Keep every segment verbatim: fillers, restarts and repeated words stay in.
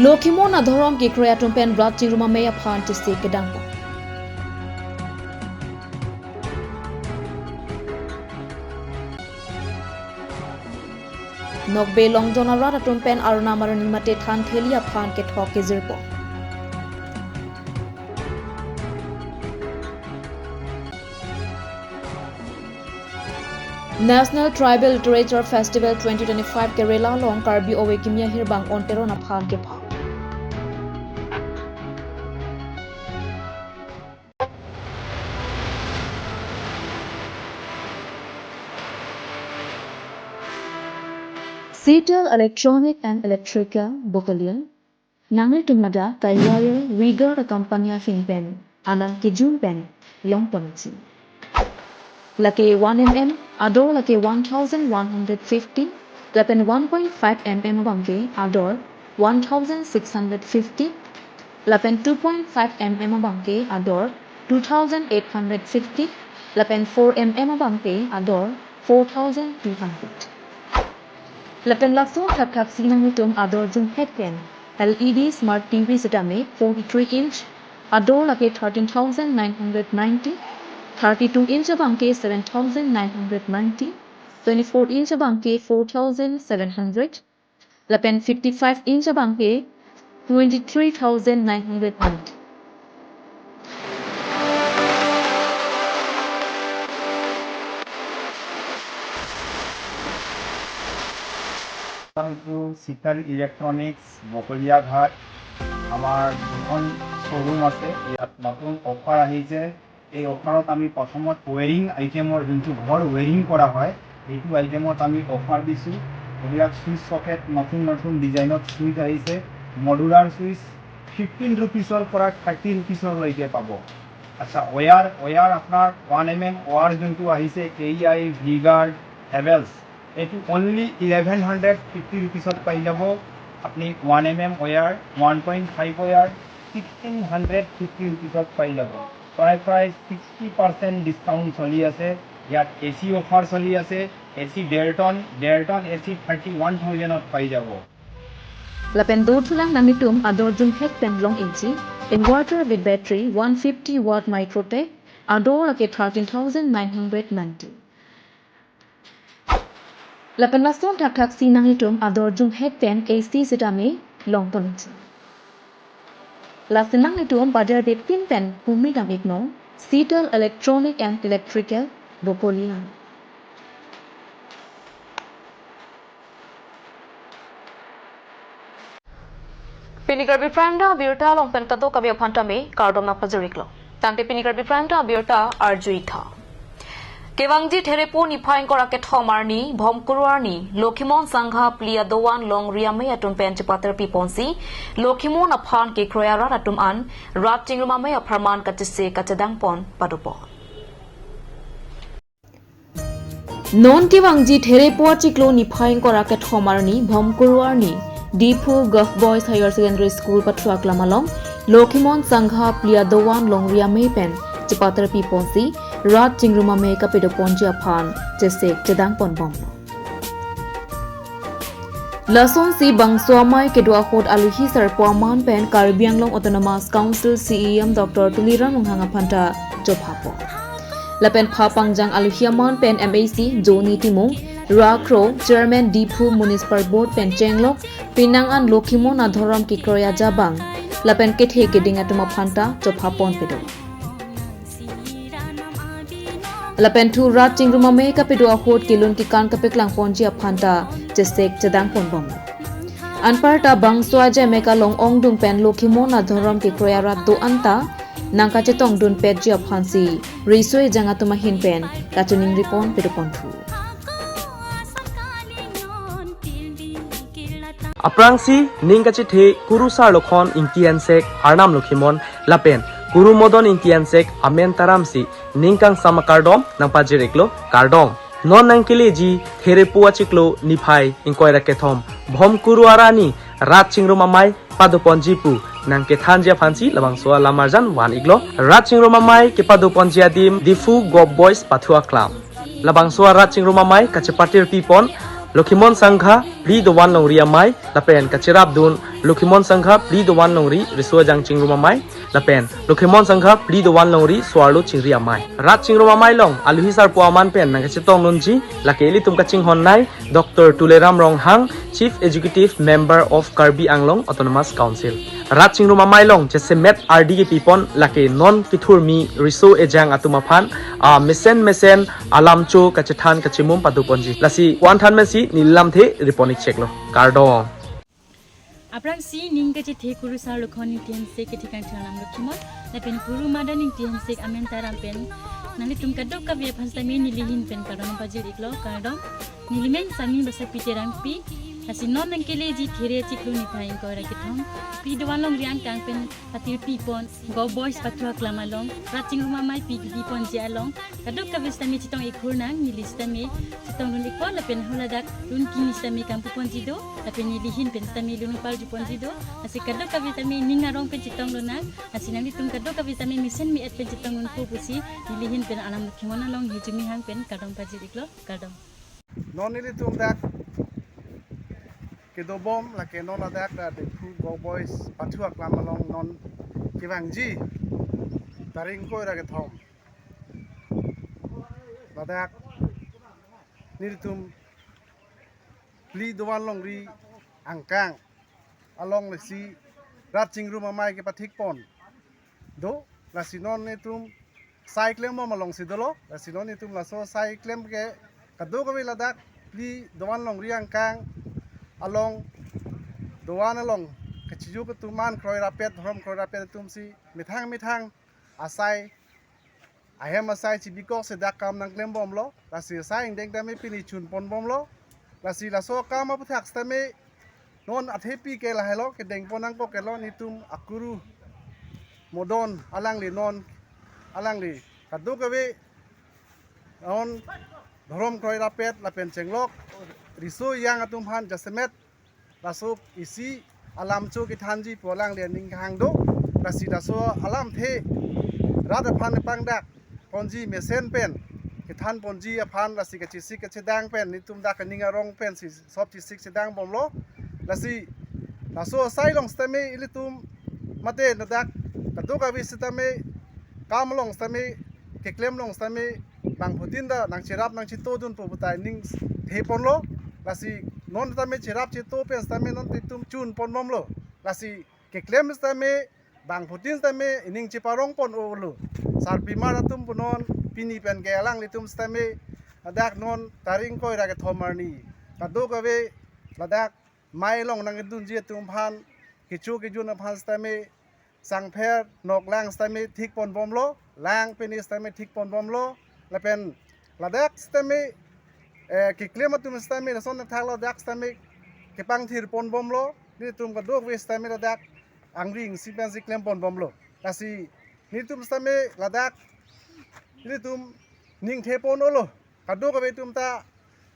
Lokhimon adhorom kekroi atum pen rat chingrum amei aphan chesik kedang pon. Nokbe longjon arat atum pen arnam arni mate than theli aphan kethok kejir pon. National Tribal Literature Festival twenty twenty-five Kerala along Karbi Ove Kimi Ahirbang On Teron aphan kepha. Seatel Electronic and Electrical Bokolian nanglitum ladak kaiwai Vigor company ahin pen alang kejun pen long ponsi. Lake one M M ador lake one thousand one hundred fifty, lapen one point five M M abangke ador one thousand six hundred fifty, lapen two point five M M abangke ador two thousand eight hundred fifty, lapen four M M abangke ador four thousand two hundred. Lapen laso thakthak si nanglitum ador jumhek pen L E D Smart T V setame forty-three inch ador lake thirteen thousand nine hundred ninety, thirty-two inch abangke seven thousand nine hundred ninety, twenty-four inch abangke four thousand seven hundred, lapen fifty-five inch abangke twenty-three thousand nine hundred ninety. Welcome to Seatel Electronics, Bokaliaghat. আমাৰ দুখন শ্ব'ৰুম আছে। ইয়াত নতুন অফাৰ আহিছে। এই অফাৰত আমি প্ৰথমত ৱেৰিং আইটেমৰ, যোনটো ঘৰ ৱেৰিং কৰা হয়, সেইটো আইটেমত আমি অফাৰ দিছোঁ। এইবিলাক ছুইচ চকেট, নতুন নতুন ডিজাইনত ছুইচ আহিছে। মডুলাৰ ছুইচ ফিফটিন ৰুপিছৰ পৰা থাৰ্টি ৰুপিছলৈকে পাব। আচ্ছা, ৱেয়াৰ, ৱেয়াৰ আপোনাৰ ওৱান এম এম ৱেয়াৰ যোনটো আহিছে, K E I, V guard, Havells, এইটো অনলি ইলেভেন হাণ্ড্ৰেড ফিফটি ৰুপিছত পাই যাব। আপুনি one M M wire, one point five wire sixteen hundred fifty ৰুপিছত পাই যাব। প্ৰায় প্ৰায় ছিক্সটি পাৰ্চেণ্ট ডিছকাউণ্ট চলি আছে। ইয়াত এ চি অফাৰ চলি আছে। এ চি ডেৰ টন, ডেৰ ton A C thirty one থাউজেণ্ডত পাই যাব। Lapen dothulang nanglitum ador jumhek pen long inchi inverter with battery one fifty watt Microtech ador lake thirteen thousand nine hundred ninety. Lapen lason thakthak si nanglitum ador jumhek pen A C setame long ponsi. Lasi nanglitum bajar depin pen pumi dam ikno Seatel Electronic and Electrical Bokolian. Pini Karbi Prime Time abirta along pen kadokave aphan tame kardom nangpajir iklo. Tangte pini Karbi Prime Time abirta arju-ik tha. Kevangji Therepo niphai ingkoi ra kethom arni, Bhomkuru arni, Lokhimon Sangha phli adovan longri amei atum pen chepaterpi ponsi, Lokhimon aphan kekroi arat atum an rat chingrum amei apharman kachesik kachedang pon padopon. Non kevangji Therepo achiklo niphai ingkoi ra kethom arni, Bhomkuru arni, Diphu Govt Boys Higher Secondary School pathu aklam along, Lokhimon Sangha phli adovan longri amei pen chepaterpi ponsi, rat chingrum amei kapedoponji aphan chesik chedang pon bomlo. Lasonsi bangso amei kedo ahut aluhi sarpo aman pen Karbi Anglong Autonomous Council C E M Doctor Tuliram Ronghang aphan ta chopha pon. Lapen pha pangjang aluhi aman pen M A C Johnny Timung, Rakro, Chairman Diphu Municipal Board pen chenglok, penang an Lokhimon adhorom kekroi ajabang, lapen kethe keding atum aphan ta chopha pon pedo. Lapen thu rat chingrum amei kapedo ahut kelun kekan kapeklang ponji aphan ta chesik chedang pon bom. Anparta bangso ajeme kalong ongdung pen Lokhimon adhorom kekroi arat do-an ta nangkachetong dun petji aphansi riso ejang atum ahin pen kachiningri pon pedo pon thu. Aphrangsi ning kachethe Kurusar Lokhon Ingti Ensek, Arnam Lokhimon, lapen Kuru Modon Ingti Ensek, Amen Taramsi ning kangsam akardom nangpajir iklo, kardom. Non nangkeleji Therepo achiklo niphai ingkoi ra kethom Bhomkuru arni rat chingrum amei padoponji pu nangkethanji aphansi labangso alam arjan van iklo. Rat chingrum amei kepadoponji adim Diphu Govt Boys pathu aklam. Labangso arat chingrum amei kachepaterpi pon Lokhimon Sangha phli dovan longri amei, lapen kachirapdun Lokhimon Sangha phli dovan longri riso ajang chingrum amei, lapen Lokhimon Sangha phli dovan longri so-arlo chingri amei. Rat chingrum amei along aluhi sarpo aman pen nangkachetongdunji, lake ilitum kachinghonnei Doctor Tuliram Ronghang, Chief Executive Member of Karbi Anglong Autonomous Council. Rat chingrum amei along jasemet ardi kepipon lake non kethurmi riso ejang atum aphan, a mesen mesen alamcho kachethan kachimum padoponji. Lasi ko-an than pensi neli lamthe ripon-ik cheklo. Kardom. Aphrangsi ning kachethe kurusar Lokhon Ingti Hensek kethekang thang alam Lokhimon, lapen kuru Madan Ingti Hensek amen taram pen nanglitum kadokave aphan sitame neli ahin pen kardom pajir-iklo, kardom. Neli men Sami Basapi Terangpi, lasi non nangkeleji There chiklo niphai ingkoi ra kethom, phli dovan longri angkang pen patirpipon, Go Boys pathu aklam along, rat chingrum amei pi piponji along, kadokave sitame chetong-ik hur nang, neli sitame chetongdun-ikpo lapen holadak dun kini sitame kampuponji do, lapen neli ahin pen sitame lun parjuponji do, lasi kadokave sitame ning arong pen chetongdun nang, lasi nanglitum kadokave sitame mesen me-et pen chetongdunpo pusi, neli ahin pen alam Lokhimon along hirjume hang pen kardom pajir-iklo, kardom. Non nelitum dak kedobom lake non ladak dak Diphu Go Boys pathu aklam along non kevangji tarik ingkoi ra kethom. Ladak nelitum phli dovan longri angkang along lasi rat chingrum amei kepathikpon do, lasi non nelitum sai klembom alongsi dolo, lasi non nelitum laso sai klem ke kadokave ladak phli dovan longri angkang along dovan along kachijuk atum an kroi rapet, dhorom kroi rapet atumsi methang methang asai ahem asai chibikokse dak kam nangklembomlo, lasi asai angdeng tame pini chunponbomlo, lasi laso akam aputhak sitame non athepi ke lahelo, kedengpon nangkok kelo nelitum akuru Modon alangli non, alangli kadokave non dhorom kroi rapet lapen chenglok riso ejang atum aphan jasemet laso isi alamcho kethanji pu alangli aning kehang do, lasi laso alamthe rat aphan pangdak ponji mesen pen kethanponji aphan lasi kachesik kachedang pen nelitum dak kaning arong pensi sop chesik chedangbomlo, lasi laso asai along sitame ilitum mate ladak kadokave sitame kam along sitame keklem along sitame bangphutin ta nangcherap nangchetodunpo puta ining theponlo, lasi non sitame cherap cheto pen sitame non nelitum chunponbomlo, lasi keklem sitame bangphutin sitame ining cheparongpon-olo. Sarpimar atum pu non pini pen ke alanglitum sitame ladak non tarik ingkoi ra kethom arni kadokave ladak mei along nangkedunji atum aphan, kecho kejun aphan sitame sangpher noklang sitame thikponbomlo, lang pini sitame thikponbomlo, lapen ladak sitame, eh, keklem atum sitame lason athak ladak sitame kepangthirponbomlo, nelitum kadokave sitame ladak angring si pensi klemponbomlo. Lasi nelitum sitame ladak nelitum ning thepon-olo. Kadokave atum ta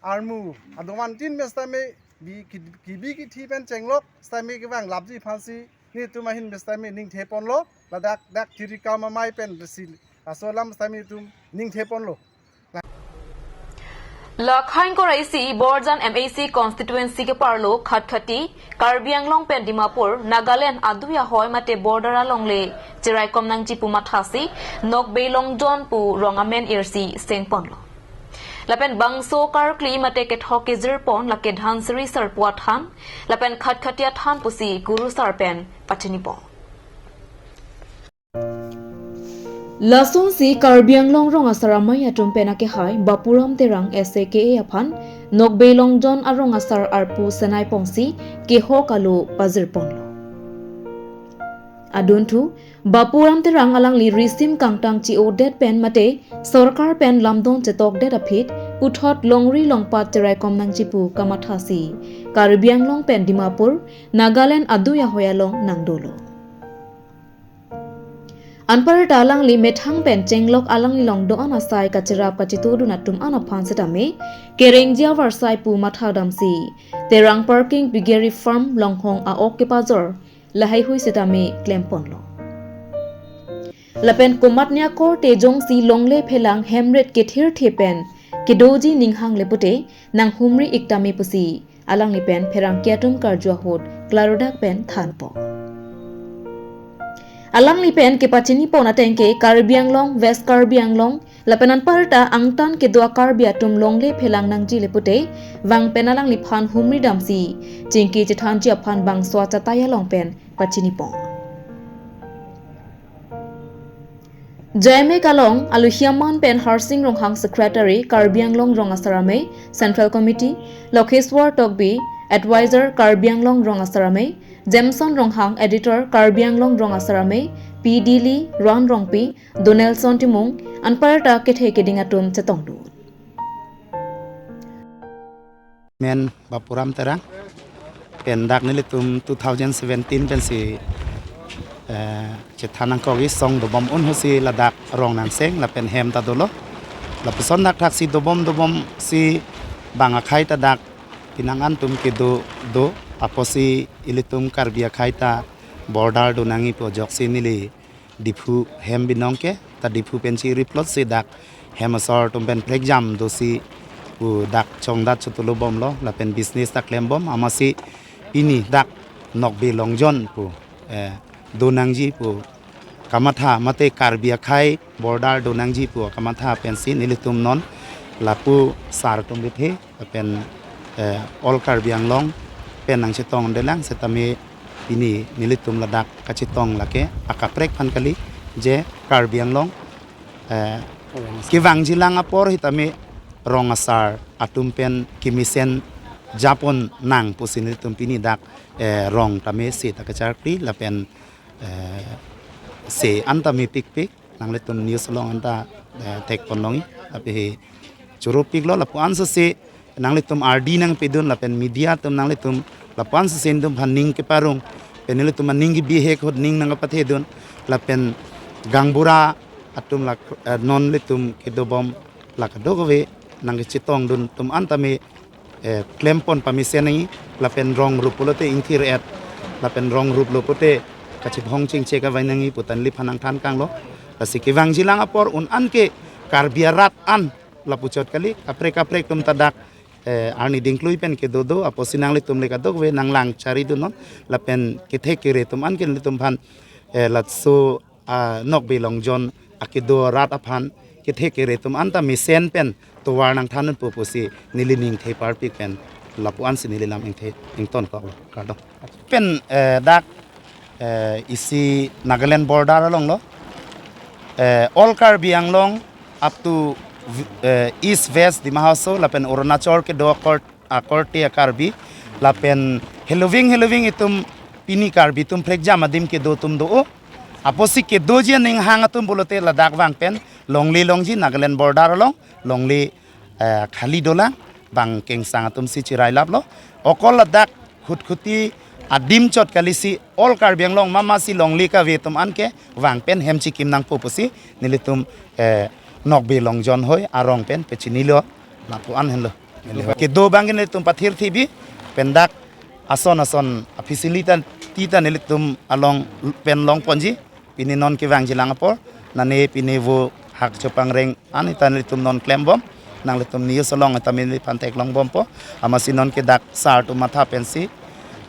armu adovan tin mes tame bi ki-, kibi kithi pen chenglok sitame kevang lapji aphansi nelitum ahin mes tame ning theponlo, ladak dak thiri kam amei pen resi aso alam sitame nelitum ning theponlo. Lakhang koraisi Borjan M A C constituency keparlo Khatkhati, Karbi Anglong pen Dimapur, Nagaland adui ahoi mate border alongle cheraikom nangji pu mathasi, Nokbei Longjon pu rong amen irsi sengponlo. Lapen bangso karkli mate kethok kejirpon lake Dhansiri sarpo athan, lapen Khatkhati athan pusi kurusar pen pachinipon. Lasonsi Karbi Anglong rong asar amei atum pen akehai Bapuram Terang S A K A aphan Nokbei Longjon arong asar arpu senai pongsi kehok alo pajirponlo. Adunthu, Bapuram Terang alangli risim kangtang chi-odet pen mate sorkar pen lamdon chetokdet aphi puthot longri longpat cheraikom nangji pu kamathasi Karbi Anglong pen Dimapur, Nagaland adui ahoi along nangdolo. Anparta alangli methang pen chenglok alanglilong do-an asai kachirap kachitodun atum an aphan setame kerengji avarsai pu mathadamsi Terang Parking Piggery Farm longhong a-ok kepajor lahaihui setame klemponlo. Lapen komatne akorte jongsi longle phelang hemret kethirthe pen kedoji ninghang lepute nanghumri-ik tame pusi alangli pen pherangke atum karju ahut klaro dak pen thanpon. Alangli pen kepachini pon ateng ke Karbi Anglong, West Karbi Anglong, lapen anparta angtan kedo a-Karbi atum longle phelang nangji le pute, vang pen alangliphan humri damsi chingki chethanji aphan bangso achatai along pen pachini pon. Jaimek along aluhi aman pen Harsing Ronghang, Secretary, Karbi Anglong Rong Asar Amei, Central Committee, Lokheswar Tokbi, Advisor, Karbi Anglong Rong Asar Amei, Jameson Ronghang, Editor, Karbi Anglong Rong Asar Amei, P D Lee, Ran Rongpi, Donelson Timung, anparta kethe keding atum chetongdun. Men Bapuram Terang, pen dak nelitum two thousand seventeen pensi, eh, chethan nangkok isong dobom un ahutsi ladak rong nangseng lapen hem ta dolo. Lapuson dak thaksi dobom dobom si bang akhei ta dak pinang an atum kedo do, apotsi ilitum Karbi akhei ta border do nangji pu ajoksi neli Diphu hem binong ke, ta Diphu pensi riplot si dak hem asor atum pen prekjam dosi pu dak chongdat chotulu bomlo, lapen business ta klem bom, amatsi pini dak Nokbe Longjon pu, eh, do nangji pu kamatha mate Karbi akhei border do nangji pu kamatha pensi nelitum non lapu sar atum bithe, lapen, eh, All Karbi Anglong pen nangchetongdelang setame pini nelitum ladak kachetong lake akaprek aphan kali, je Karbi Anglong, eh, kevangjilang apor hitame rong asar atum pen kemesen japon nang pusi nelitum pini dak, eh, rong tame seta kacharkli lapen, eh, se an tame pikpik, nanglitum news along anta, eh, thekpon longji, tapi hi choro piklo lapu-an sese nanglitum ardi nangpidun lapen media atum nanglitum lapu-an sese nelitum aphan ning keparong, pen nelitum aning kebihek ahut ning nangpathedun, lapen gaonbura atum la, eh, non nelitum kedobom la kadokave nangkechetongdun atum an tame, eh, klempon pamesen nangji, lapen rong rup pulote ingthir-et, lapen rong rup lo pute kachibhong chingche kavai nangji pu ta neliphan nangthan kanglo. Lasi kevangjilang apor un an ke Karbi arat an lapuchot kali, kaprek kaprek atum ta dak, eh, arni dingklui pen kedo do, apotsi nanglitum le kadokave nanglang charidunnon, lapen kethe kere atum an ke nelitum aphan, eh, laso, ah, Nokbe Longjon akedo arat aphan kethe kere atum an ta mesen pen tovar nangthan unpo pusi neli ningthe parpik pen lapu-an si neli lam ingthe ingtonkoklo, kardom. Pen, eh, dak, eh, isi Nagaland border along lo, eh, All Karbi Anglong up to, eh, East West Dima Hasao lapen Arunachal kedo akor, akorte a-Karbi, lapen heloving heloving itum pini Karbi atum prekjam adim kedo atum do-o. Apotsi kedoji aning hang atum pulote ladak vang pen longle longji Nagaland border along longle, eh, khali dolang, bang kengsang atum si chirailaplo. Okol ladak Khutkhoti adim chot kalisi All Karbi Anglong mama si longle kave atum an ke vang pen hem chikim nangpo pusi nelitum, eh, Nokbe Longjon hoi arong pen pachinilo, lapu-an henlo. Kedo abang ke nelitum pathir thibi, pen dak ason ason a-facility ta, ti ta nelitum along pen longponji, pini non kevangjilang apor, nane pini vo hak chopangreng an ta nelitum non klem bom, nanglitum news along ta neliphan theklong bompo, amatsi non ke dak sar atum matha pensi,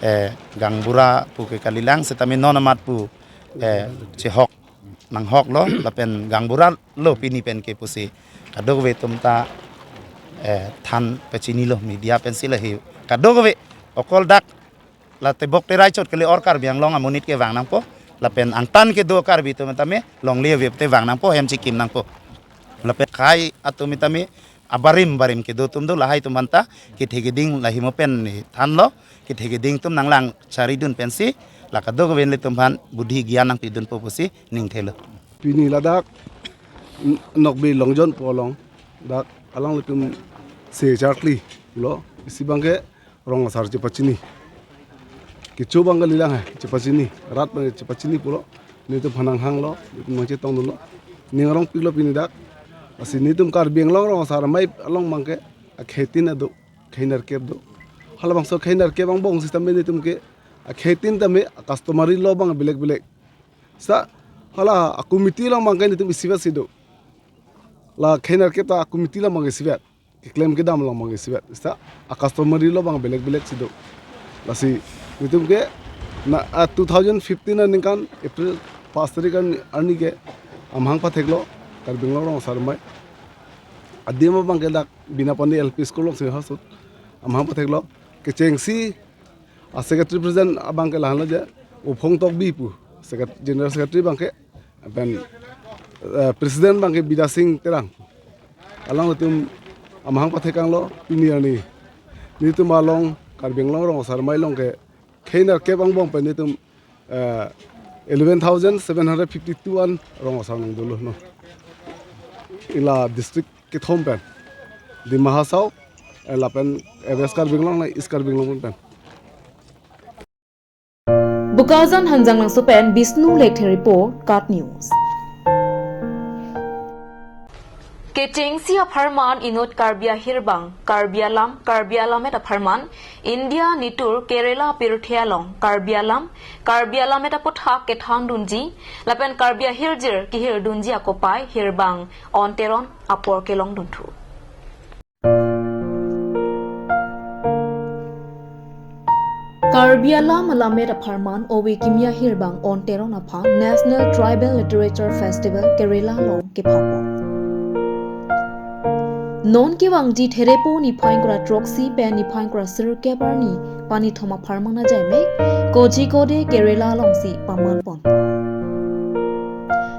eh, gaonbura pu ke kalilang, setame non amat pu, eh, chehok nanghoklo, lapen gaonbura lo pini pen ke pusi kadokave atum ta, eh, than pachinilo media pensi lahi kadokave, okol dak la tebok terai chot kali All Karbi Anglong amonit ke vang nangpo, lapen angtan kedo Karbi atum tame longle ave te vang nangpo, hem chikim nangpo. Lapen akhei atum tame abarim barim kedo atum do, lahai atum aphan ta kethe keding lahei mo pen ni thanlo, kethe keding atum nanglang charidun pensi la kadokave nelitum aphan budhi gyan nangpidunpo pusi ningthelo. Pini ladak N-, Nokbe Longjon pu along dak alanglitum se charkli lo, isi abang ke rong asar chepachini. Kecho abang kalilang he, chepachini. Rat abang chepachini pulo. Nelitum aphan nanghanglo, nelitum nangchetongdunlo. Ning arongpiklo pini dak. Lasi nelitum Karbi Anglong Rong Asar Amei along abang ke akheitin ado, khei nerkep do. Halabangso khei nerkep angbong sitame nelitum ke akheitin tame customary law abang belek belek. Sa hala a-committee along abang ke nelitum isivet si do. La khei nerkep ta a-committee along abang isivet. keklem kedam along abang isivet. Seta a-customary law abang belek belek si do. Lasi nelitum ke na, ah, two thousand fifteen aningkan April pas tarik arni, arni ke amahang patheklo Karbi Anglong Rong Asar Amei. Adim abang ke dak Bina Pandey L P School alongsi ha ahut amahang patheklo. Kechengsi a-secretary president abang ke lahenlo je, Uphong Tokbi pu, secret-, general secretary abang ke, pen, eh, president abang ke Bidya Sing Terang. Alangtum amahang pathek tanglo, pini arni nelitum along Karbi Anglong Rong Asar Amei along ke khei nerkep angbong pen nelitum, eh, eleven thousand seven hundred fifty-two an rong asar nangdolo, no. Ila district kethom pen, Dima Hasao, eh, lapen, eh, West Karbi Anglong, la East Karbi Anglong pen. Bokajan Hanjanglangso pen Bishnu Lekthe report, KAT News. Kechengsi apharman inut Karbi ahirbang, Karbi alam, Karbi alamet apharman, India netur Kerala pirthe along, Karbi alam, Karbi alamet aputhak kethandunji, lapen Karbi ahirjir kehirdunji akopai hirbang On Teron apor kelongdunthu. Karbi alam alamet apharman ove kimi ahirbang On Teron aphan National Tribal Literature Festival Kerala along kephapon. Non kevangji Therepo niphai ingkoi ra throksi pen niphai ingkoi ra sirkep arni panithom apharman ajaimek Kozhikode Kerala alongsi pamanpon.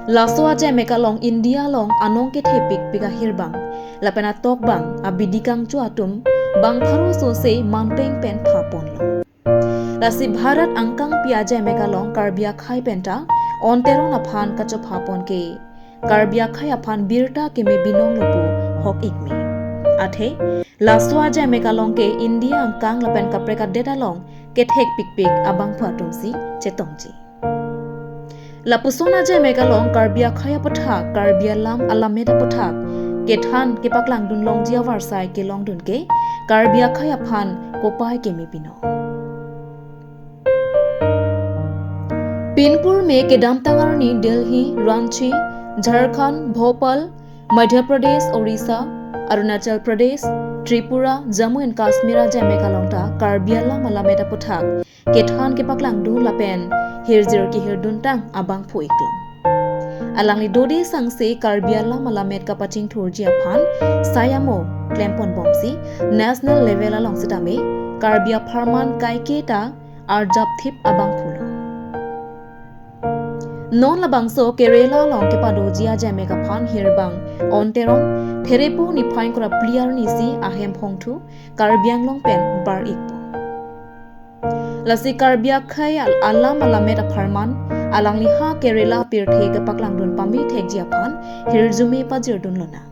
Laso ajaimek along India along anong kethepikpik ahirbang lapen atokbang abidi kangcho atum bang pharo sose manpeng pen phaponlo. Lasi Bharat angkangpi ajaimek along Karbi akhei penta On Teron aphan kachophapon ke Karbi akhei aphan birta keme binong lo pu hok-ik me. Athe laso ajaimek along ke India angkang lapen kaprek adet along kethekpikpik abangphu atumsi chetongji. Lapuson ajaimek along Karbi akhei aputhak, Karbi alam alamet aputhak kethan kepaklangdun longji avarsai kelongdun ke Karbi akhei aphan kopai keme binong. Pinpur me kedamtang arni Delhi, Ranchi, Jharkhand, Bhopal, Madhya Pradesh, Orissa, Arunachal Pradesh, Tripura, Jammu and Kashmir ajaimek along ta Karbi alam alamet aputhak kethan kepaklangdun lapen hirjir kehirduntang abangphu-ik long. Alangli dode sangse Karbi alam alamet kapachingthurji aphan sai amo klemponbomsi national level along sitame Karbi apharman kaike ta arjapthip abangphu lo. Non labangso Kerala along kepadoji ajaimek aphan hirbang On Teron Therepo niphai ingkoi ra phli arnisi ahem phongthu Karbi Anglong pen bar-ikpo. Lasi Karbi akhei al-, alam alamet apharman alangli ha Kerala pirthe kepaklangdun pame thekji aphan hirjume pajirdun lonang.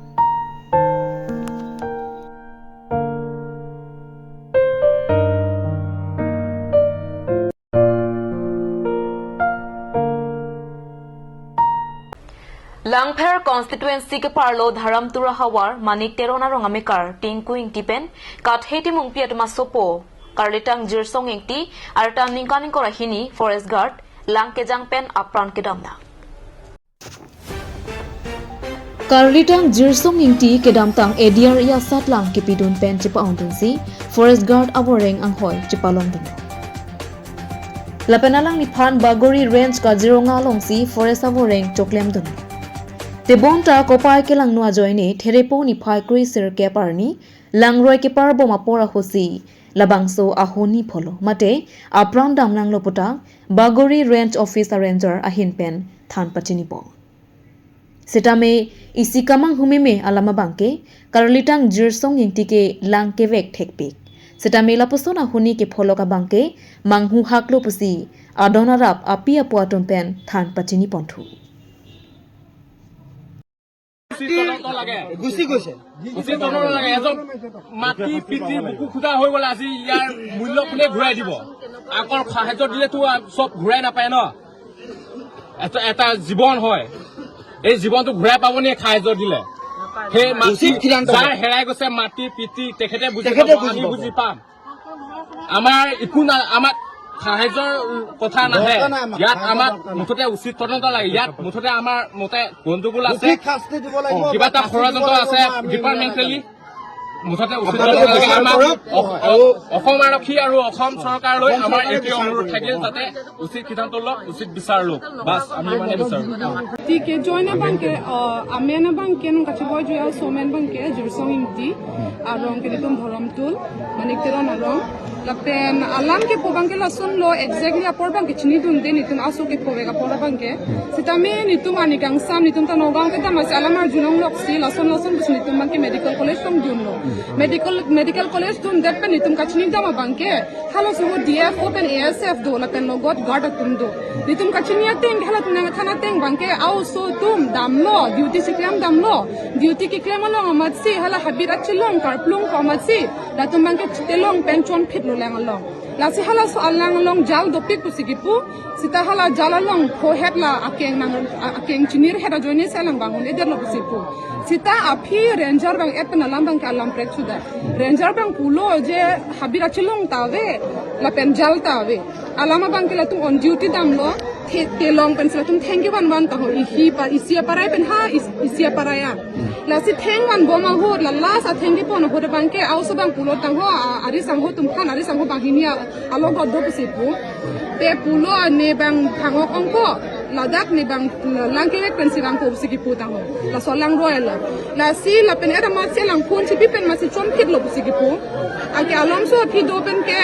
Langpher constituency keparlo Dharamtura havar Manik Teron arong amekar Tinku Ingti pen Kathe Timungpi atum asopo Karlitang Jirsong Ingti arta ningkan ingkoi ra hini forest guard lang kejang pen apran kedamnang. Karlitang Jirsong Ingti kedamtang A D R E asat lang kepidun pen chepa-ongdunsi forest guard avoreng anghoi chepalongdun. Lapen alangliphan Bagori Range Kaziranga alongsi forest avoreng choklemdun. Tebonta kopai kelangno ajoine Therepo niphai kre sirkep arni langroi keparbom apor ahutsi labangso ahoni pholo mate apran damnanglo puta Bagori Range Office Ranger ahin pen than pachinipo. Sitame isi kamanghu meme alam abangke Karlitang Jirsong Ingti ke lang kevek thekpik. Sitame lapuson ahoni kepholok abangke manghu haklo pusi adon arap api apo atum pen than pachiniponthu. Gucci গৈছে। উচিত তদন্ত লাগে। এজন মাটি পিতৃ বুকু খুটা হৈ গ'লে আজি ইয়াৰ মূল্য কোনে ঘূৰাই দিব? আগৰ সাহায্য দিলেতো চব ঘূৰাই নাপায় ন। এটা, এটা জীৱন হয়, এই জীৱনটো ঘূৰাই পাব নে সাহায্য দিলে? সেই মাটি উচিত সিদ্ধান্ত যাৰ হয়। হেৰাই গৈছে মাটি পিতৃ, তেখেতে বুজি তেখেতে পাব, বুজি আমি পাব। বুজি পাম। আমাৰ একো না, আমাৰ সাহায্যৰ কথা নাহে। দৰকাৰ নাই আমাক। ইয়াত সাহায্য আমাক দৰকাৰ নাই। মুঠতে উচিত তদন্ত লাগে। ইয়াত মুঠতে আমাৰ মতে গণ্ডগোল আছে। উচিত শাস্তি দিব লাগিব। অ, কিবা এটা শাস্তি দিব ষড়যন্ত্ৰ লাগিব আছে। মই আমি ডিপাৰ্টমেণ্টেলি। মুঠতে উচিত আপোনালোকে বিচাৰ আমাক কৰক। অস-, অস-, অসম আৰক্ষী আৰু অসম চৰকাৰলৈ আমাৰ এইটোৱে অনুৰোধ থাকিল, যাতে উচিত সিদ্ধান্ত লওক, উচিত বিচাৰ লওক। বাছ, আমি মানে বিচাৰো। Tike join abangke, uh, amen abangke nung kachiboi juya somen abangke Jirsong Ingti, arong ke nelitum Dhorom Tul, Manik Teron arong. Lapen alam kepu abangke lasonlo, exactly apor abangke chinidunde nelitum aso kepu vek apor abangke. Sitame nelitum ani kangsam, nelitum ta Nagaon kedam asi alam arjulongloksi, lason lason pusi nelitum abangke medical college tongdunlo. Medical, medical college dundet pen nelitum kachinidam abangke, halaso ahut D F O pen A S F do, lapen logot guard atum do. Nelitum kachini ateng, halatum nangthan ateng abangke, a-oso atum damlo, duty si klem damlo. Duty keklem along amatsi, hala habit achelong karplung ko amatsi, latum abangke chelong pen chonphitlo lang along. Lasi halaso alang along jal dopik pusi kipu, sita hala jal along phohet la akeng nang, a-, akeng chinirhet ajoine si alang bang un-edetlo pusi pu. Sita aphi ranger abang et pen alam abangke alam prek suda. Ranger abang pulo je habit achelong ta ave, lapen jal ta ave. Alam abangke latum on duty damlo, the-, telong pensi latum thengke vanvan taho, ihi pa, isi aparai pen ha, is-, isi aparai a. Lasi thengvanbom ahut, la last athengke pon ahut abangke, a-oso abang pulo tangho, a-, ari sangho atum aphan, ari sangho banghini a-, alogot do pusi pu. Te pulo ne abang thangok ongko, ladak ne abang langkevek pensi vangpo pusi kipu tangho. Laso alang royal la. Lasi lapen et amatsi alang phone chipi pen amatsi chonphitlo pusi kipu. Anke alomso aphi do penke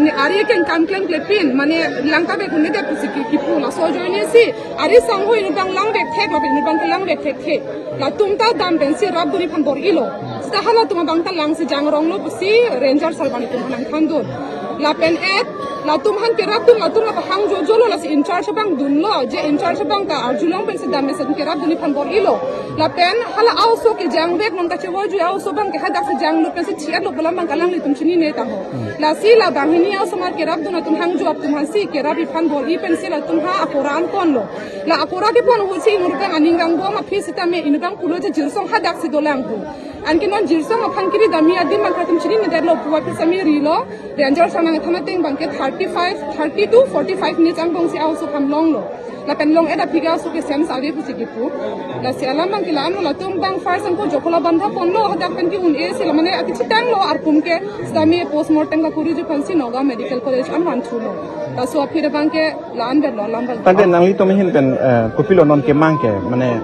ne ari akeng kam klemkle pin, mane langta vek un-edet pusi ki-, kipu. Laso ajoine si, ari sangho inut abang langvek thek, lapen inut abangke langvek thekthe. Latum ta dam pensi rapdunji aphan bor-ilo. Sita halatum abang ta langsi jangronglo pusi ranger sarbani atum aphan nangthandun. Lapen et, latum aphan kerapdun, latum la pahang jojolo, lasi in charge abang dunlo, je in charge abang ta arjulong pensi dam mesen kerapdunji aphan bor-ilo. Lapen hala a-oso kejangvek non kachevoi juya a-oso abangke hadaksi janglut pensi chiatlo pu alam abangke alanglitum chinine tangho. Lasi la banghini a-osomar kerapdun atum hangjo atum aphansi kerapji aphan bor-i pensi latum ha akora anponlo. La akora kepon ahutsi inut abang aning kangbom aphi sitame inut abang pulo je Jirsong hadaksi dolang pu. Anke non Jirsong aphan kiri damji adim abang latum chininedetlo pu aphi sitame rilo. Ranger sar nangthan ateng abangke thirty-five, thirty to forty-five minutes angbongsi a-oso aphan longlo. Lapen long-et aphi ke a-oso ke sense ave pusi kipu. Lasi alam abangke la-anlo, latum abang first anke Jokola bandha ponlo, hadak pen ke un-e si la mane akechitanglo arpum ke, sitame postmortem kakuriji aphansi Nagaon Medical College an vanthulo. Laso aphi abangke la-anbetlo alam abang. Tangte nanglitum ahin pen, eh, kopilo non kemang ke, mane,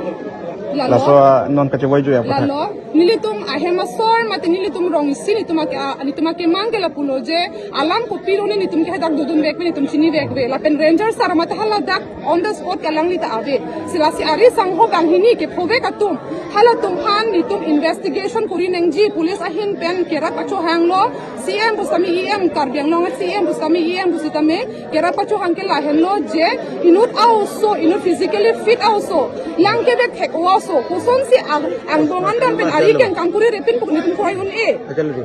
lalo, laso, ah, non kachevoi juya aphuthak. Lalo, nelitum ahem asor mate nelitum rong isi nelitum ake, ah, nelitum akemang ke lapulo je, alam kopilo ne nelitum ke hadak dodunvek ave, nelitum chinivek ave. Lapen ranger sar mate haladak on the spot ke alangli ta ave. Si lasi ari sangho banghini kephovek atum, halatum aphan nelitum investigation kuri nangji, police ahin pen kerap pachohanglo, C M pu sitame E M, Karbi Anglong C M pu sitame E M pu sitame kerap pachohang ke lahenlo je, inut a-oso, inut physically fit a-oso langkevek thek a-oso kosonsi ang, angbong an dam pen ari akeng kam kurire pin pu nelitum kroi un-e.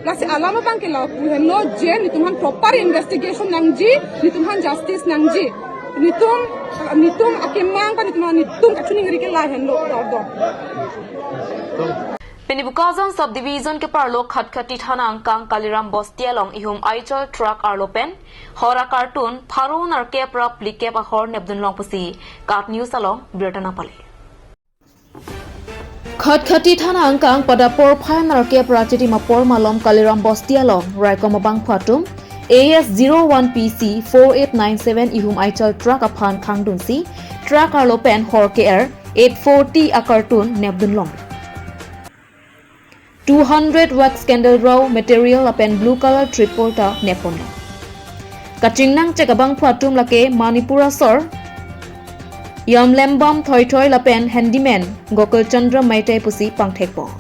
Lasi alam abangke lapu henlo je, nelitum aphan proper investigation nangji, nelitum aphan justice nangji. Nelitum, nelitum akemang pa nelitum, nelitum kachiningri ke lahenlo, dor dor. Pini Bokajan Subdivision keparlo Khatkhati Thana angkang Kaliram Bosti along ihum Eicher truck arlo pen hor akartun pharo nerkep ra phlikep ahor nepdunlong pusi KAT News along birta nangpale. Khatkhati Thana angkang pada porphai nerkep ra chitim apor malom Kaliram Bosti along raikom abangphu atum A S zero one P C four eight nine seven ihum Eicher truck aphan khangdunsi truck arlo pen hor K R eight forty akartun nepdunlong. Two hundred wax candle raw material lapen blue color tripod ta nepponlo. Kachingnangchek abangphu atum lake Manipur asor Yamlembam Thoithoi lapen handyman Gokul Chandra Maitai pusi pangthekpo.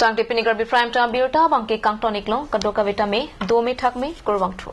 Tangte pini Karbi Prime Time birta abangke kangton-iklo, kadokave tame dome thakme, kurvangthu.